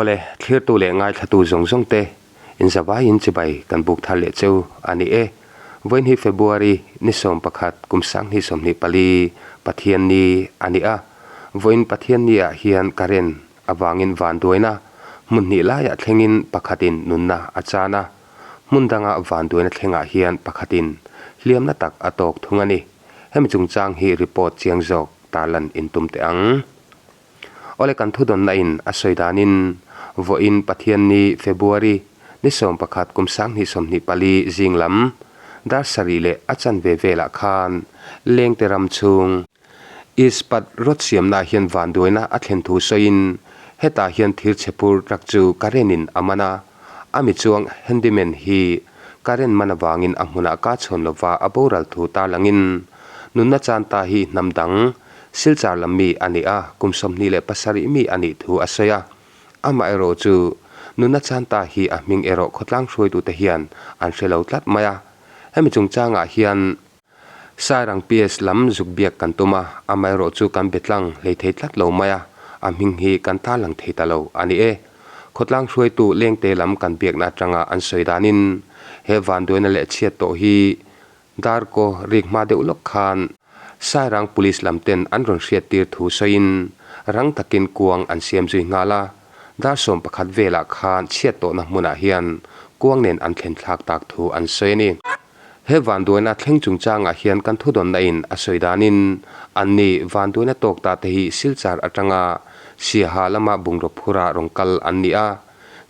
Awle, thlirtu leh ngaithlatu zawng zawng te inzavaiin chibai kan buk thar leh cheu a ni e. Vawiin hi February ni 11 kum 2024 Pathianni a ni a. Vawiin Pathianni ah hian current avangin vanduaina hmun hnih laiah thlengin pakhatin nunna a chan a. Hmun danga vanduaina thlengah hian pakhatin hliamna tak a tawk thung a ni. Hemi chungchang hi report chiang zawk tarlan intum teh ang. Awle kan thudawnna in a sawi danin vawiin Pathianni February ni 11 kum 2024 zing lam dar sarih leh a chanve velah khan Lengte ram chhung Ispat rawt siamnaah hian vanduaina a thlen thu sawiin hetah hian thir chhe phur truck chu current in a man a, a mi chuang handyman hi current man avangin a hmunah ka chhawn lova a boral thu tarlangin nunna chan ta hi hnam dang Silchar lam mi a ni a, kum 27 mi a nih thu a sawi a. Amaherawh chu nunna chan ta hi a hming erawh khawtlang hruaitute hian an hre lo tlat mai a. Hemi chungchangah hian Sairang PS lam zuk biak kan tum a, amaherawh chu kan be tlang hlei thei tlat lo mai a, a hming hi kan tarlang thei ta lo a ni e. Khawtlang hruaitu lengte lam kan biakna atanga an sawi danin he vanduaina leh chhiat tawh hi Darkaw rik hma deuh lawk khan Sairang Police lam ten an rawn hriat tir thu sawiin rang takin kuang an siam zui nghal a, dar 11 velah khan chhiat tawhna hmunah hian kuang nen an thlen thlak tak thu an sawi a ni. He vanduaina thleng chungchangah hian kan thudawnna in a sawi danin anni vanduaina tawk ta te hi Silchar atanga Siaha lama bungraw phura rawn kal an ni a,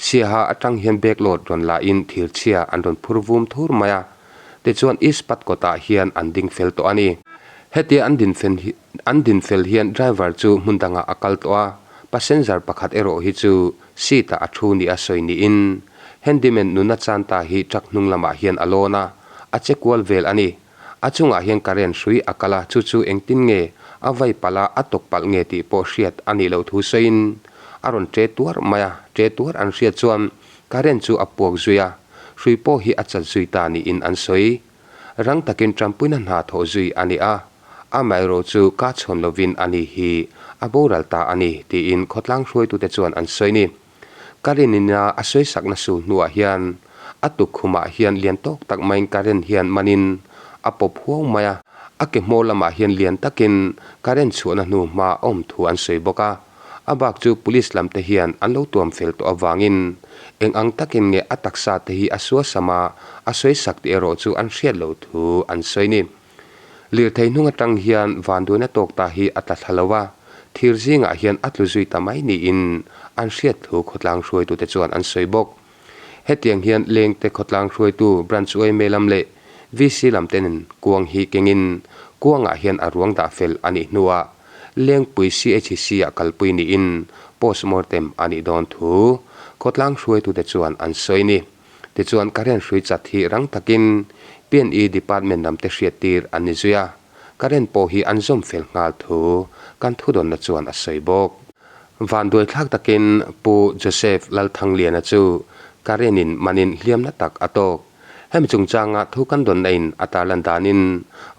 Siaha atang hian bag load rawn la in thirchhia an rawn phur vum thur mai a, Tichuan Ispat kawtah hian an ding fel tawh a ni. Hetia an din fel an din fel hian driver chu hmun dangah a kal tawh a, passenger pakhat erawh hi chu seat ah a thu ni a sawi niin handyman nuna chanta hi truck hnung lamah hian a lawn a, a che kual vel a ni. A chungah hian current hrui a kal a, chu chu engtin nge a vai palh a, a tawk palh nge tih pawh hriat a nih loh thu sawiin a rawn ṭe tuar mai a, ṭe tuar an hriat chuan current chu a puak zui a. Hrui pawh hi a chat zui ta niin an sawi. Rang takin Trumpuina hna thawh zui a ni a, amaherawh chu ka chhawn lovin a ni hi a boral ta a ni tiin khawtlang hruaitute chuan an sawi ni. Karenina a sawisakna sul hnuah hian a tukkhumah hian lian tawk tak maiin Karen hian manin a pawp huau mai a, a ke hmawr lamah hian lian takin Karen chhuahna hnu hma a awm thu an sawi bawk a. A bak chu police lam te hian an lo tuam fel tawh avangin eng ang takin nge a taksa te hi a suasam a, a sawisak tih erawh chu an hriat loh thu an sawi ni. Lirthei hnung atang hian vanduaina tawk ta hi a tla thla lo a, thir zingah hian a tlu zui ta mai niin an hriat thu khawtlang hruaitute chuan an sawi bawk. Hetiang hian Lengte khawtlang hruaitu Branch yma lam leh VC lam ten kuang hi kengin kuangah hian a ruang dah fel a nih hnuah Lengpui CHC-ah kalpui niin postmortem a nih dawn thu khawtlang hruaitute chuan an sawi ni. Tichuan current hrui chat hi rang takin PNE department lamte hriattir an ni zui a, current pawh hi an zawm fel nghal thu kan thudawnna chuan a sawi bawk. Vanduaithlak takin Pu Joseph Lalthangliana chu current-in manin hliamna tak a tawk. Hemi chungchanga thu kan dawnna in a tarlan danin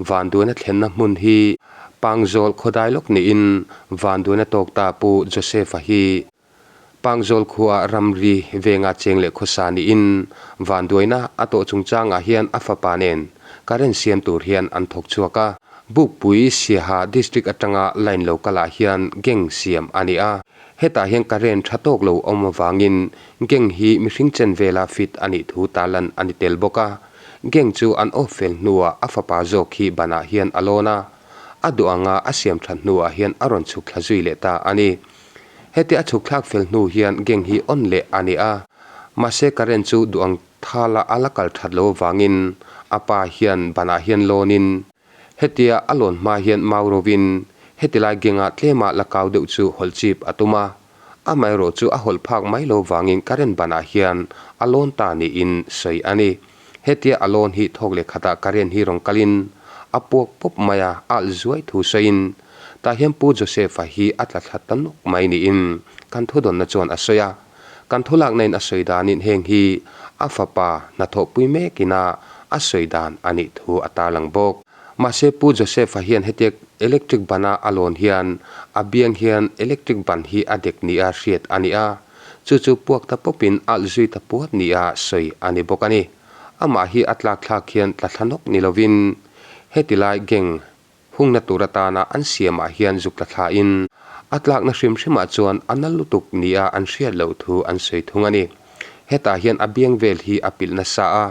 vanduaina thlenna hmun hi Pangzawl khawdai lawk niin vanduaina tawk ta Pu Joseph-a hi Pangzawl khua ramri venga cheng leh khawsa niin vanduaina a tawh chungchangah hian a fapa nen current siam tur hian an thawk chhuak a. Bukpui Siaha District atanga line lo kalah hian gang siam a ni a. Hetah hian current tha tawk lo awm avangin gang hi mihring chen vela fit a nih thu tarlan a ni tel bawk a. Gang chu an off fel hnuah a fapa zawk hi banah hian a lawn a. A duh anga a siam that hnuah hian a rawn chhuk thla zui leh ta a ni. Heti a chhuk thlak fel hnu hian gang hi on leh a ni a. Mahse current chu duh ang thala a la kal that lo avangin a pa hian banah hian lawnin hetia a lawn hma hian mau rovin heti lai gang-ah tlema la kau deuh chu hawlh chip a tum a. Amaherawh chu a hawlh phak mai lo vangin current banah hian a lawn ta niin sawi a ni. Hetia a lawn hi thawk leh khatah current hi rawn kalin a puak pawp mai a, a alh zuai thu sawiin tah hian Pu Joseph-a hi a tla thla ta nawk mai niin kan thudawnna chuan a sawi a. Kan thulakna in a sawi danin heng hi a fapa hnathawhpui mekin a a sawi dan a nih thu a tarlang bawk. Mahse Pu Joseph-a hian hetia electric ban-a a lawn hian a biang hian electric ban hi a dek nia hriat a ni a. Chu chu puak ta pawpin alh zui ta puat nia sawi a ni bawk a ni. Amah hi a tlak thlak hian tla thla nawk ni lovin heti lai gang hungna tur atana an siamah hian zuk tla thlain a tlakna hrim hrimah chuan a nal lutuk nia an hriat loh thu an sawi thung a ni. Hetah hian a biang vel hi a pilh nasa a,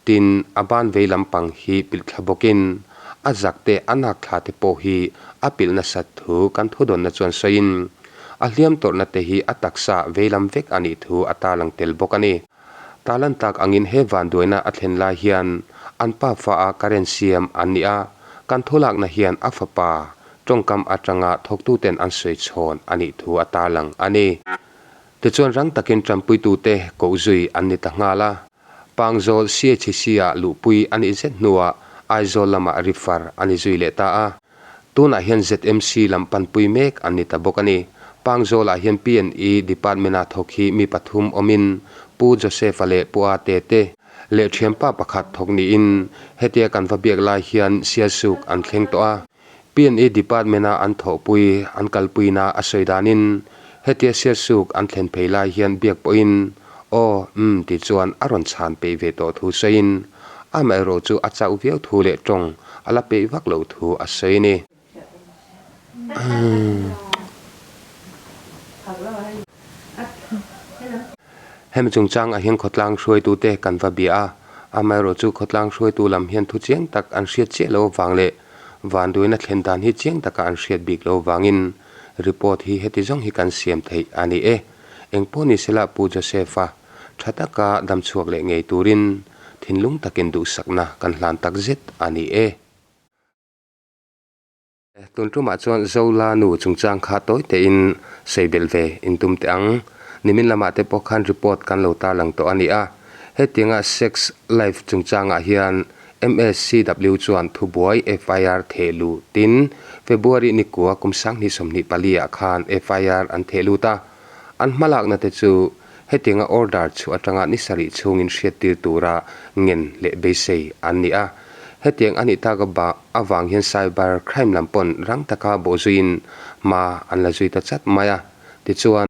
tin a ban vei lampang hi pilh thla bawkin a zak te a nak thla te pawh hi a pilh nasat thu kan thudawnna chuan sawiin a hliam tawrhna te hi a taksa vei lam vek a nih thu a tarlang tel bawk a ni. Talan tak angin he vanduaina a thlen lai hian an pa fa a current siam an ni a, kan thulakna hian a fapa tawngkam atanga thawktuten an sawi chhawn a nih thu a tarlang a ni. Tichuan rang takin tanpuitute koh zui an ni ta nghal a. Pangzawl CHC-ah luhpui a nih zet hnuah Aizawl lamah refer a ni zui leh ta a. Tunah hian ZMC lam panpui mek an ni ta bawk a ni. Pangzawlah hian PNE Department-a thawk hi mi pathum awmin Pu Joseph-a leh Pu Ate te leh thianpa pakhat thawk niin hetia kan va biak lai hian Sialsuk an thleng tawh a. PNE Department-a an thawhpui an kalpuina a sawi danin hetia Sialsuk an thlen phei lai hian biak pawhin Aw, umm ti chuan a rawn chhan peih ve tawh thu sawiin amaherawh chu a chauh viau thu leh tawng a la peih vak loh thu a sawi a ni. Hemi chungchangah hian khawtlang hruaitute kan va bia a, amaherawh chu khawtlang hruaitu lam hian thu chiang tak an hriat chiah lo avang leh vanduaina thlen dan hi chiang taka an hriat bik lo avangin report hi heti zawng hi kan siam theih a ni e. Engpawh ni sela Pu Joseph-a tha taka damchhuak leh ngei turin thinlung takin duhsakna kan hlan tak zet a ni e. Tun tumah chuan Zola nu chungchang kha tawi tein sawi belh ve in tum teh ang. Nimin lamah te pawh khan report kan lo tarlang tawh a ni a. Hetianga sex life chungchangah hian MSCW chuan thubuai FIR theh lutin February nikua kum 2024 ah khan FIR an theh lut a. An hmalakna te chu hetianga order chhuah atanga ni sarih chhungin hriattir tura ngen leh beisei an ni a. Hetiang a nih tak avang hian cyber crime lam pawn rang taka bawhzuiin hma an la zui ta chat mai a. Tichuan,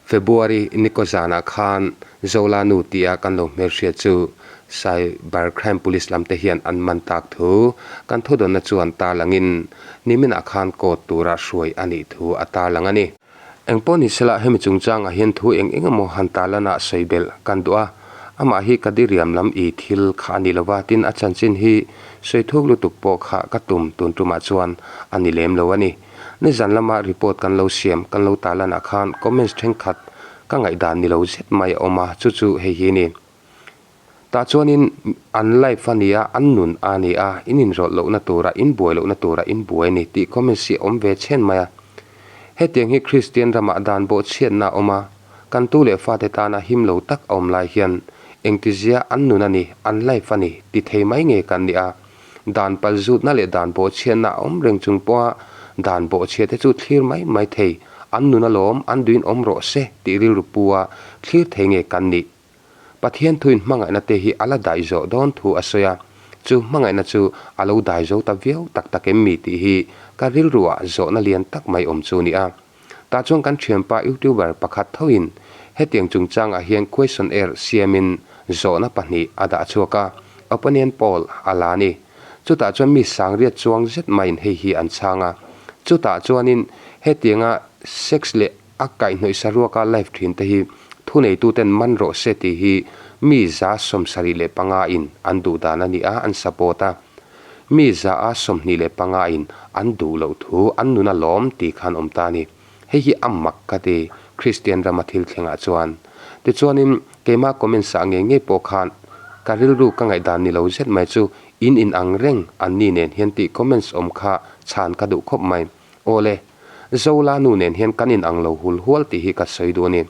February nikaw zanah khan Zola nu tia kan lo hmelhriat chu Cyber Crime Police lam te hian an man tak thu kan thudawnna chuan tarlangin niminah khan court tura hruai a nih thu a tarlang a ni. Engpawh ni sela hemi chungchangah hian thu eng eng emaw han tarlanah sawi belh kan duh a, amah hi ka diriam lam i thil kha a ni lova tin a chanchin hi sawi thuk lutuk pawh kha ka tum tun tumah chuan a ni lem lo a ni. Nizan lama report kan lo siam kan lo tarlanah khan comments thenkhat ka ngaihdan ni lo zet mai a awm a, chu chu hei hi a ni. Tah chuanin an life a ni a, an nun a ni a, in inrawlh lohna tura, in buai lohna tura in buai a ni tih comments hi a awm ve chhen mai a. Hetiang hi Kristian ramah dan bawhchhiatna a awm a, kan tu leh fate tana him lo tak a awm lai hian engtizia an nun a ni, an life a ni ti thei mai nge kan ni a. Dan palzutna leh dan bawhchhiatna a awm reng chung pawha dan bawhchhiate chu thlir mai mai thei, an nun alawm, an duin awm rawh se tih rilru pu a thlir thei nge kan nih. Pathian thuin hmangaihna te hi a la dai zawh dawn thu a sawi a, chu hmangaihna chu a lo dai zo ta viau tak tak em mi tih hi ka rilruah zawhna lian tak mai awm chu a ni a. Tah chuan kan thianpa YouTuber pakhat thoin hetiang chungchangah hian questionnaire siamin zawhna pahnih a dah chhuak a, opinion poll a la a ni. Chutah chuan mi sangriat chuang zet maiin hei hi an chhang a. Chutah chuanin hetianga sex leh A kaihhnawih saruaka live thin te hi thuneituten man rawh se tih hi mi 75 in an duh dan a ni a, an support a. Mi 25 in an duh loh thu an nun a lawm tih khan awm ta a ni. Hei hi a mak ka ti Kristian rama thil thlengah chuan. Tichuanin keimah comments ah ngei ngei pawh khan ka rilru ka ngaihdan ni lo zet mai chu in in ang reng an ni nen hian tih comments awm kha chhan ka duh khawp mai. Awle, Zola nu nen hian kan inang lo hul hual tih hi ka sawi duh a ni.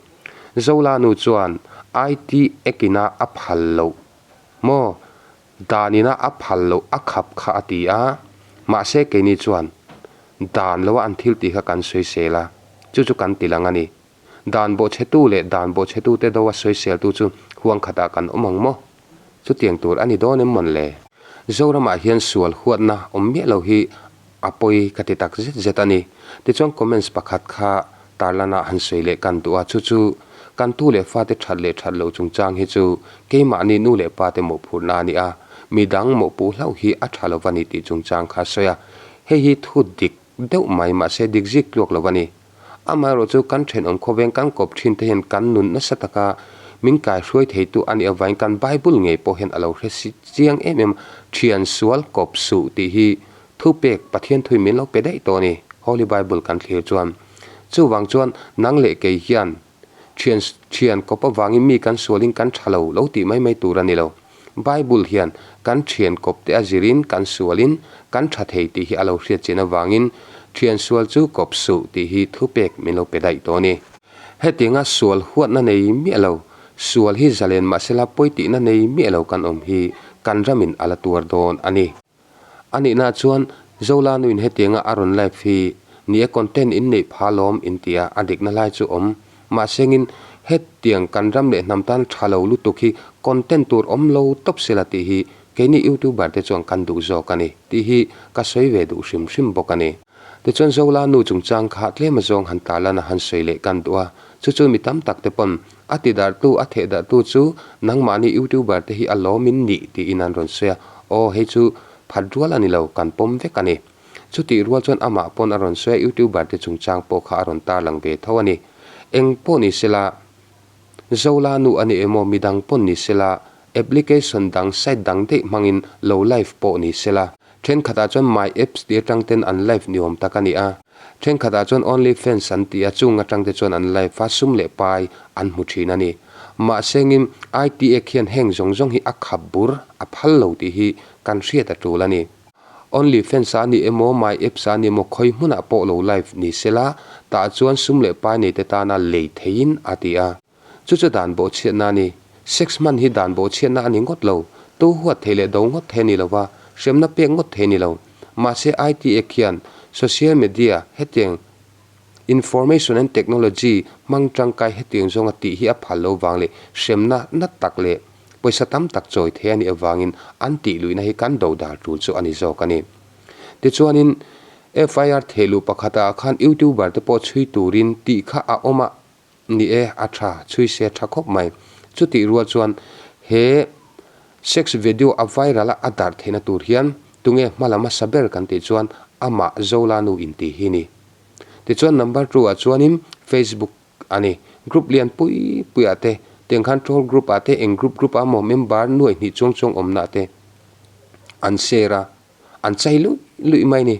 Zola nu chuan IT Act ina a phal loh maw? Dan ina a phal loh a khap kha a ti a, mahse keini chuan dan loa an thil tih kha kan sawisel a, chu chu kan ti lang a ni. Dan bawhchhetu leh dan bawhchhetute do a sawiseltu chu huang khatah kan awm ang maw? Chutiang tur a ni dawn em mawn le? Zoramah hian sual huatna awm miah lo hi a pawi ka ti tak zet zet a ni. Tichuan comments pakhat kha tarlana han sawi leh kan duh a, chu chu Kan tu leh fate that leh that loh chungchang hi chu keimahni nu leh pate mawhphurhna a ni a, midang mawhpuh hlauh hi a tha lo va ni tih chungchang kha a sawi a. Hei hi thu dik deuh mai mahse dik zik tluak lo va ni. Amaherawh chu kan thenawm khawveng kan kawp thin te hian kan nun nasa taka min kaihruai theitu a nih avangin kan Bible ngei pawh hian a lo hre chiang em em a, thian sual kawp suh tih hi thupek Pathian thuin min lo pe daih tawh a ni, Holy Bible kan thlir chuan. Chuvang chuan nang leh kei hian thian thian kawp avangin mi kan sualin kan tha lo lo tih mai mai tur a ni lo. Bible hian kan thian kawp te a zirin kan sualin kan tha thei tih hi a lo hriat chin avangin thian sual chu kawp suh tih hi thupek min lo pe daih tawh a ni. Hetianga sual huatna nei miah lo, sual hi zalen mahsela pawi tihna nei miah lo kan awm hi kan ramin a la tuar dawn a ni. A nihna chuan Zola nuin hetianga a rawn live hi ni e content in neih pha lawm in ti a, a dikna lai chu awm. Mahsengin hetiang kan ram leh hnam tan tha lo lutuk hi content tur awm lo tawp sela tih hi keini youtuber te chuan kan duh zawk a ni tih hi ka sawi ve duh hrim hrim bawk a ni. Tichuan Zola nu chungchang kha tlem azawng han tarlan a han sawi leh kan duh a, chu chu mi tam tak te pawn a ti darhtu a theh darhtu chu nangmahni youtuber te hi a lawmin nih tiin an rawn sawi a, aw hei chu phat rual a ni lo kan pawm vek a ni. Chutih rual chuan amah pawn a rawn sawi a youtuber te chungchang pawh kha a rawn tarlang ve tho a ni. Eng pawh ni sela Zola nu a ni emaw midang pawn ni sela Application dang site dang daih hmangin lo live pawh ni sela. Thenkhatah chuan My Apps tih atang ten an live ni awm tak a ni a. Thenkhatah chuan Only Fans an tih a, chung atang te chuan an live a, sum leh pai an hmu thin a ni. Mahse ngin ITA khian heng zawng zawng hi a khap bur, a phal lo tih hi kan hriat a tul a ni. Only Fans a ni emaw, My Apps a ni emaw khawi hmunah pawh lo live ni sela, tah chuan sum leh pai nei te tana lei theiin a ti a. Chu chu dan bawhchhiatna a ni. Sex hman hi dan bawhchhiatna a ni ngawt lo. Tu huat thei leh do ngawt thei a ni lo va, hremna pek ngawt thei a ni lo. Mahse IT Act hian social media hetiang information and technology hmang tangkai hetiang zawnga tih hi a phal lo vang leh hremna nat tak leh pawisa tam tak chawi thei a nih avangin an tih luihna hi kan do dal tul chu a ni zawk a ni. Tichuanin FIR thehluh pakhatah khan YouTuber te pawh chhui turin tih kha a awm a. Ni e, a tha, chhui se a tha khawp mai. Chutih rual chuan he sex video a viral a a darh theihna tur hian tunge hma lam hmasa ber kan tih chuan amah Zola nu intih hi ni. Tichuan number two ah chuanin Facebook a ni. Group lian pui pui ah te, tiang khan troll group ah te, eng group group ah maw member nuaih hnih chuang chuang awmna ah te an share a. An chai luih luih mai ni.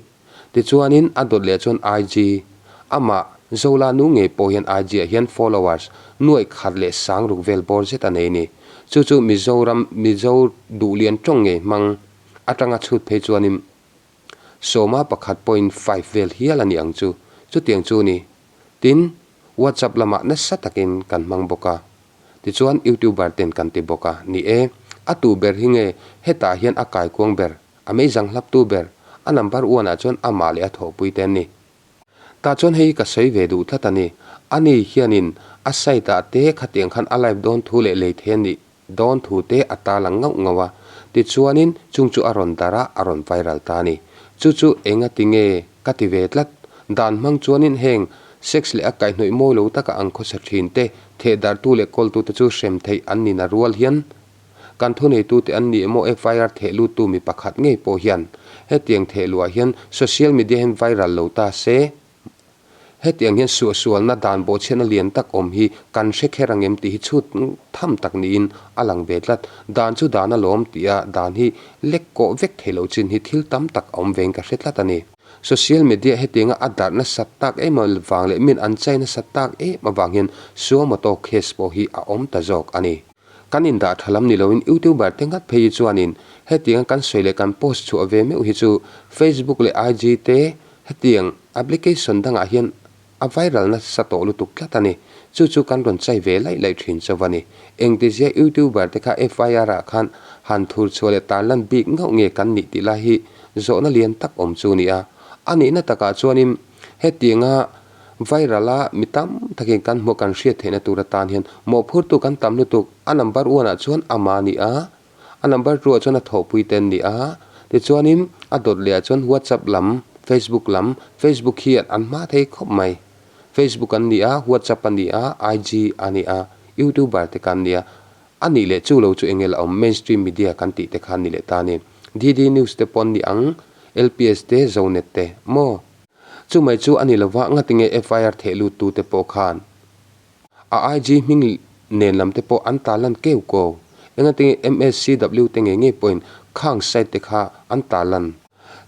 Tichuanin a dawt leh chuan IG, amah Zola nu ngei pawh hian IG ah hian followers nuaih khat leh sang ruk vel bawr zet a nei ni. Chu chu Mizoram Mizo duhlian tawng ngei hmang atanga chhut phei chuanin sawma pakhat point five vel hial a ni ang chu. Chutiang chu ni. Tin, WhatsApp lamah nasa takin kan hmang bawk a. Tichuan YouTuber ten kan ti bawk a, ni e, a tu ber hi nge hetah hian a kaikuang ber, a meizang hlaptu ber, a number one ah chuan amah leh a thawhpui te an ni. Tah chuan hei hi ka sawi ve duh tlat a ni, ani hianin a site ah te khatiang khan a live dawn thu leh lei thei a nih dawn thu te a tarlang ngauh ngauh a, tichuanin chung chu a rawn darh a, a rawn viral ta a ni. Chu chu engati nge Ka ti ve tlat. Dan hmang chuanin heng sex leh a kaihhnawih mawi lo taka ang khawsa thin te, thehdarhtu leh kawltute chu hrem theih an ni na rual hian kan thuneitute an ni emaw FIR theh luttu mi pakhat ngei pawh hian hetiang theh luah hian social media hian viral lo ta se hetiang hian suahsualna dan bawhchhiatna lian tak awm hi kan hre kher ang em tih hi chhut tham tak niin a lang ve tlat. Dan chu dan a lawm tih a dan hi lek kawh vek theih loh chin hi thil tam tak a awm vein ka hre tlat a ni. Social media hetianga a darh nasat tak em avang leh min an chai nasat tak em avang hian suo moto case pawh hi a awm ta zawk a ni. Kan indah tha lam ni loin YouTuber te ngat phei hi chuanin hetianga kan sawi leh kan post chhuah ve meuh hi chu Facebook leh IG te hetiang application dangah hian A viral nasa tawh lutuk tlat a ni. Chu chu kan rawn chai ve laih laih thin chauh a ni. Engtizia YouTuber te kha FIR ah khan han thur chhuah leh tarlan bik ngauh nge kan nih tih lai hi zawhna lian tak awm chu a ni a. A nihna takah chuanin hetianga viral a mi tam takin kan hmuh kan hriat theihna tur atan hian mawhphurtu kan tam lutuk. A number one ah chuan ama a ni a. A number two ah chuan a thawhpui te an ni a, tichuanin a dawt leh ah chuan WhatsApp lam, Facebook lam, Facebook hi an hma thei khawp mai. Facebook an ni a, WhatsApp a ni a, IG a ni a, YouTuber te kha an ni a. A nih leh chu lo chu enge la awm, mainstream media kan tih te kha an ni leh ta a ni. DD News te pawh an ni ang, LPS te, Zonet te, maw? Chu mai chu a ni lova, ngatinge FIR theh lut tu te pawh khan a IG hming nen lam te pawh an tarlan keu ko. Engatinge MSCW te ngei ngei pawhin khang site te kha an tarlan.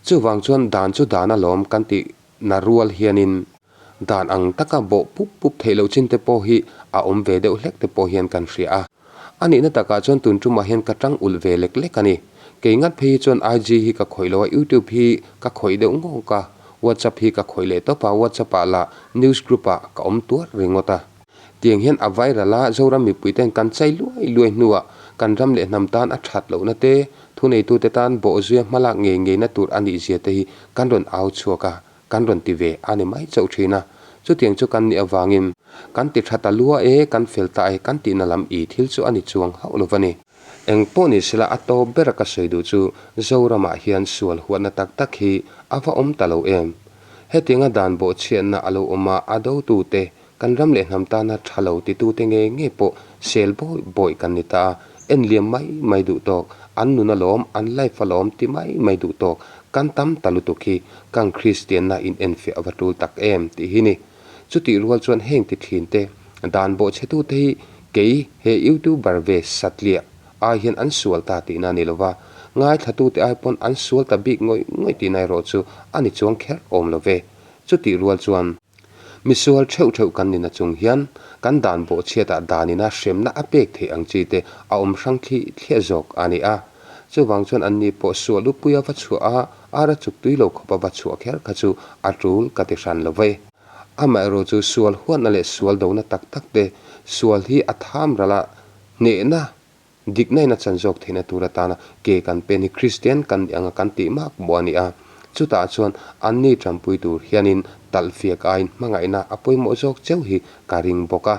Chuvang chuan dan chu dan alawm kan tih na rual hianin dan ang taka bawh pup pup theih loh chin te pawh hi a awm ve deuh hlek te pawh hian kan hria a. A nihna takah chuan tun tumah hian ka tang ulh ve lek lek a ni. Kei ngat phei hi chuan IG hi ka khawih lo a, YouTube hi ka khawih deuh ngawk a, WhatsApp hi ka khawih leh tawp a, WhatsApp ah lah news group ah ka awm tuar ringawt a. Tiang hian a viral a, Zoram mipui ten kan chai luai luai hnuah kan ram leh hnam tan a that lohna te, thuneitute tan bawhzuia hmalak ngei ngeina tur a nih zia te hi kan rawn au chhuak a, kan rawn ti ve a ni mai chauh thin a, chutiang chu kan nih avangin kan ti tha ta lua e, kan fel ta e kan tihna lam i thil chu a ni chuang hauh lo va ni. Eng pawh ni sela a tawp bera ka sawi duh chu Zoramah hian sual huatna tak tak hi a va awm ta lo em? Hetianga dan bawhchhiatna a lo awm a, a dotute, kan ram leh hnam tana tha lo titute ngei ngei pawh sel bawih bawih kan ni ta a, en liam mai mai duh tawk, an nun alawm, an life alawm ti mai mai duh tawk kan tam ta lutuk hi kan Kristianna in enfiah a va tul tak em tih hi ni. Chutih rual chuan heng ti thin te, dan bawhchhetute hi kei he YouTuber ve satliah ai hian an sual ta tihna a ni lova, ngaithlatute ai pawn an sual ta bik ngawih ngawih tihna erawh chu a ni chuang kher awm lo ve. Chutih rual chuan. Misual theuh theuh kan nina chung hian kan dan bawhchhiatah danina hremna a pek theih ang chi te a awm hrang thli thliah zawk a ni a. Chuvang chuan anni pawh sual upui a va chhuah a, ara chuk tui lo khawp a va chhuah kher kha chu a tul ka ti hran lo ve. Amaherawh chu sual huatna leh sual dona tak tak te sual hi a tham ral a hnehna Dikna in a chan zawk theihna tur atana ke kan pen hi Kristian kan nih anga kan tih mak maw a ni a. Chutah chuan anni tanpui tur hianin talhfiak aiin hmangaihna a pawimawh zawk cheu hi ka ring bawk a.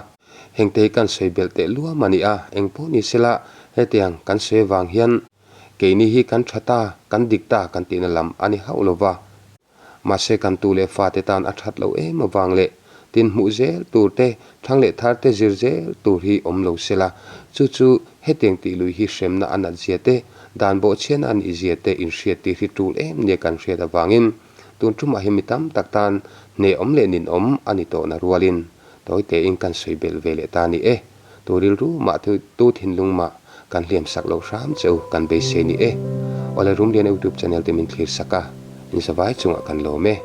Hengte hi kan sawi belh teh luam a ni a, engpawh ni sela hetiang kan sawi avang hian keini hi kan tha ta, kan dik ta kan tihna lam a ni hauh lova. Mahse kan tu leh fate tan a that lo em avang leh tin hmuh zel tur te, thlang leh thar te zir zel tur hi awm lo sela, chu chu hetiang tih lui hi hremna a nat zia te, dan bawhchhiana a nih zia te inhriat tir hi tul em nia kan hriat avangin tun tumah hi mi tam tak tan hnehawm leh ninawm a ni tawhna rualin tawi tein kan sawi belh ve leh ta ni e. Tu rilru mah tu thinlung mah kan hliam sak loh hram che u kan beisei ni e. Awle Rumliana YouTube channel te min thlir sak a, in zavai chungah kan lawm e.